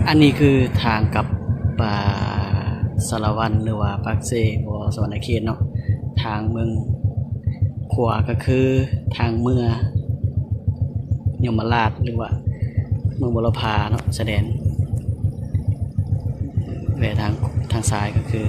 ອັນນີ້ຄືທາງກັບ ອ່າ ສາລະວັນ ຫຼືວ່າປາກເຊ ບໍ່ ສະຫວັນນະເຂດເນາະ. ທາງເບື້ອງຂວາກໍຄືທາງເມືອຍົມມະລາດ ຫຼືວ່າເມືອງບົວລະພາເນາະ ຊາຍແດນ. ແລະທາງ ທາງຊ້າຍກໍຄື